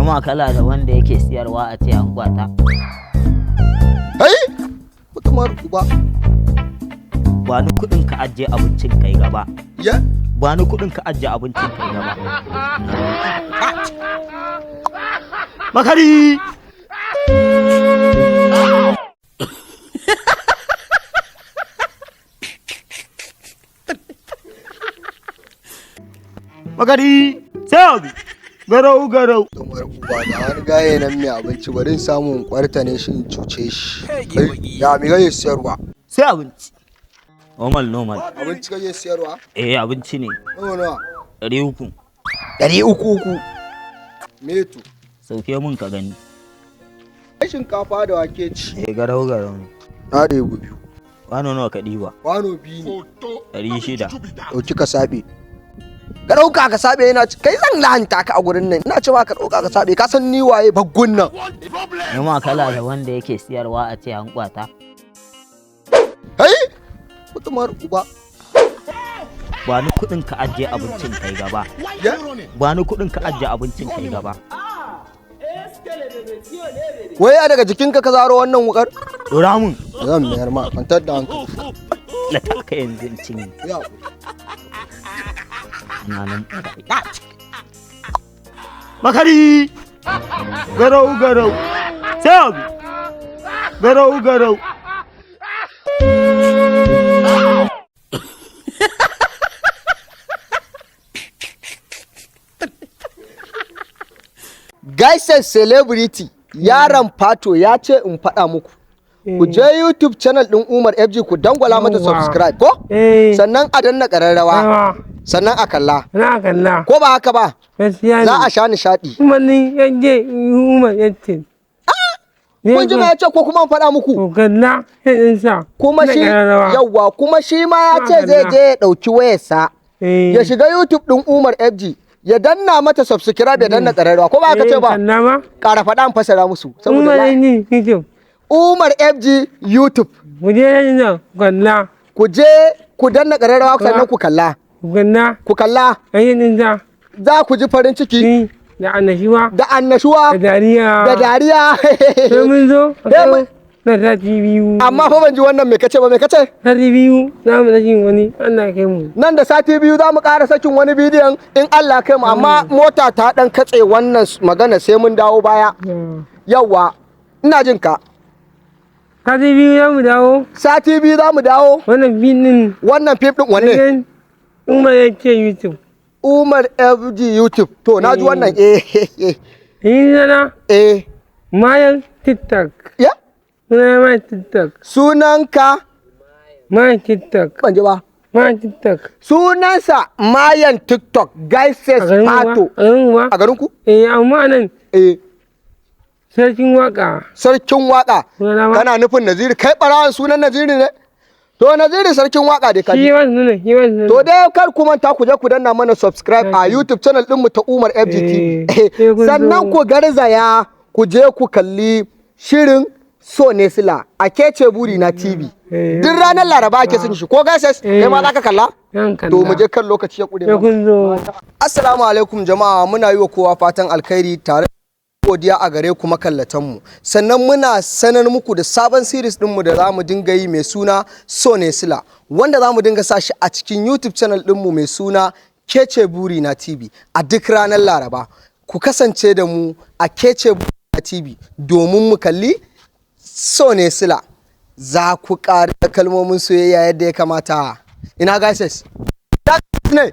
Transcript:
Ma kala da wanda yake siyarwa a ce an kwata. Hai! Mutumar uba. Ba ni kuɗin ka ajiye abincin kai gaba. Ya? Ba ni kuɗin ka ajiye abincin kai gaba. Makari! Makari! Sai garau garau. Mutumar uba da wani gaye nan mai abinci, bari in samu in kwarta ne shi in cuce shi. Kai, ya mi kake siyarwa? Sai abinci. Normal normal. Abinci kake siyarwa? Eh, abinci ne. Nawa nawa? 300. 300 uku. Me to? Sauke mun ka gani. Ai shinkafa da wake ci. Eh, garau garau ne. Na ɗebi biyu. Kwano nawa ka ɗiba? Kwano biyu ne. 600. Ɗauki ka saɓe. Ka ɗauka ka saɓe yana ci. Kai zan lahanta ka a gurin nan. Ina cewa ka ɗauka ka saɓe. Ka san ni waye baggun nan. Ni ma kala da wanda yake siyarwa a ce an kwata. Hai! Mutumar uba. Ba ni kuɗin ka ajiye abincin kai gaba. Ya? Ba ni kuɗin ka ajiye abincin kai gaba. Wai a daga jikinka ka zaro wannan wukar? Dora mun. Zan mayar ma, kwantar da hankali. La taka yanzu in cinye. Ya. Ina nan. Makari! Garau garau. Sai abu. Garau garau. Gaisan celebrity yaron Fato ya ce in faɗa muku. Ku je YouTube channel ɗin Umar FG ku dangwala mata Yawwa. subscribe ko? Eh. Sannan a danna ƙararrawa, Yawa, sannan a kalla. na kalla. Ko ba haka ba? Gaskiya ne. Za a sha nishaɗi. Kuma ni yaje Umar yace. Kun ji ma ya ce ko kuma in faɗa muku? Ko kalla sai in sa. Kuma Na shi ƙararrawa. yawwa, kuma shi ma ya ce Na zai kalla. je ya ɗauki wayarsa. Eh. Ya shiga YouTube ɗin Umar FG ya danna mata subscribe, ya danna ƙararrawa, ko ba haka ce ba? Kalla ma. Ƙara faɗa in fasara musu. Saboda Umar ne YouTube. Umar FG YouTube. Ku je nan kalla. Ku je ku danna ƙararrawa sannan ku kalla. Ku kalla. Ku kalla. Ai din sa. Za ku ji farin ciki Ni da annashuwa. da annashuwa Da dariya. da dariya. Sai mun zo. Sai mun- Na sati 2. Amma fa ban ji wannan me kace ba, me kace? Sati 2 za mu rashin wani, Allah kai mu. Nan da sati 2 za mu ƙara sakin wani bidiyon in Allah kai mu, amma mota ta ɗan katse wannan magana, sai mun dawo baya. Yawa. Yawwa, ina jin ka. Sati 2 za mu dawo. Sati 2 za mu dawo. Wannan binin. Wannan fim ɗin wanne? Again, Umar ya ce YouTube. Umar FG YouTube. To na ji wannan, eh. Ni sana Eh. Mayan TikTok. Ya? Suna Mayan TikTok. Sunanka? Mayan TikTok. Ban ji ba. Mayan TikTok. Sunansa Mayan TikTok Gaises A garin wa? Pato. A garin wa? A garin ku? Eh, amma nan Eh. sarkin waka. Sarkin waka. Sunana ma. Kana nufin Naziri, kai barawan sunan Naziri ne? To Naziri sarkin waka dai Shi kaji. ba su nuna, shi ba su nuna. To dai kar ku manta ku je ku danna mana subscribe a YouTube channel din mu ta Umar FGTV. Eh, sai kun Sannan zo. ku garzaya ku je ku kalli shirin So Ne Sila a Kece Buri na TV. Eh. Duk ranar Laraba ake son shi ko Gaises, Eh. kai ma za ka kalla? Zan kalla. To mu je kan lokaci ya kure Sai mana. kun zo. Assalamu alaikum jama'a, muna yi wa kowa fatan alkhairi tare da godiya a gare ku makallatanmu. Sannan muna sanar muku da sabon series ɗinmu da za mu dinga yi mai suna So Ne Sila, wanda za mu dinga sa shi a cikin YouTube channel ɗinmu mai suna Kece Buri na TV a duk ranar Laraba. Ku kasance da mu a Kece Buri na TV domin mu kalli So Ne Sila. Za ku ƙara kalmomin soyayya yadda ya kamata. Ina gaises ne.